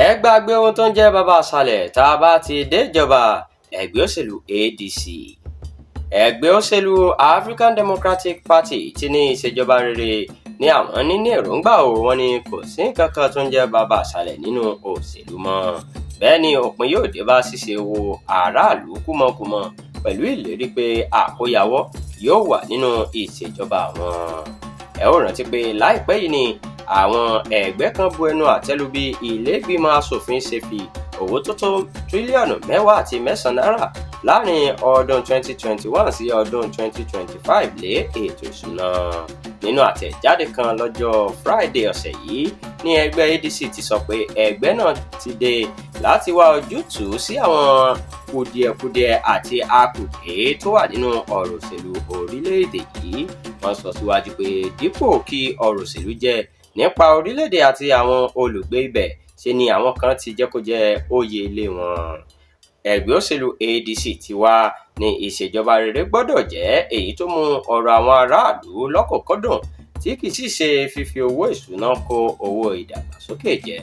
Ẹ gbàgbé ohun tó ń jẹ́ bàbá àṣàlẹ̀ tá a bá ti déjọba. Ẹgbẹ́ òṣèlú ADC. Ẹgbẹ́ òṣèlú African Democratic Party ti ní ìṣèjọba rere ní àwọn níní èròǹgbà o. Wọn ni kò sí nǹkan kan tó ń jẹ́ bàbá àṣàlẹ̀ nínú òṣèlú mọ́. Bẹ́ẹ̀ ni òpin yóò dé bá ṣíṣe owó aráàlú kúmọkùmọ, pẹ̀lú ìlérí pé àkóyawọ́ yóò wà nínú ìṣèjọba àwọn. Ẹ ó rántí pé láìpẹ́ yìí ni àwọn ẹgbẹ́ kan bu ẹnu àtẹ́lu bí ilé-ìgbìmọ̀ asòfin ṣe fi owó tó tó tírílíọ̀nù 10.9 náírà láàrin ọdún 2021 sí ọdún 2025 lé ètò ìṣúná. Nínú àtẹ̀jáde kan lọ́jọ́ Friday ọ̀sẹ̀ yìí ní ẹgbẹ́ ADC ti sọ pé ẹgbẹ́ náà ti dé láti wá ojútùú sí àwọn kùdìẹ̀kudiẹ àti akùdé tó wà nínú ọ̀rọ̀ òṣèlú orílẹ̀-èdè yìí. Wọ́n sọ síwájú pé dípò kí ọ̀rọ̀ òṣèlú jẹ́ nípa orílẹ̀-èdè àti àwọn olùgbé ibẹ̀, ṣe ni àwọn kan ti jẹ́ kó jẹ́ oyè ilé wọn. Ẹgbẹ́ òṣèlú ADC ti wá ní ìṣèjọba rere gbọ́dọ̀ jẹ́ èyí tó mú ọ̀rọ̀ àwọn aráàlú lọ́kùnkúndùn, tí kì í sì ṣe fífi owó ìṣúná kó owó ìdàgbàsókè jẹ.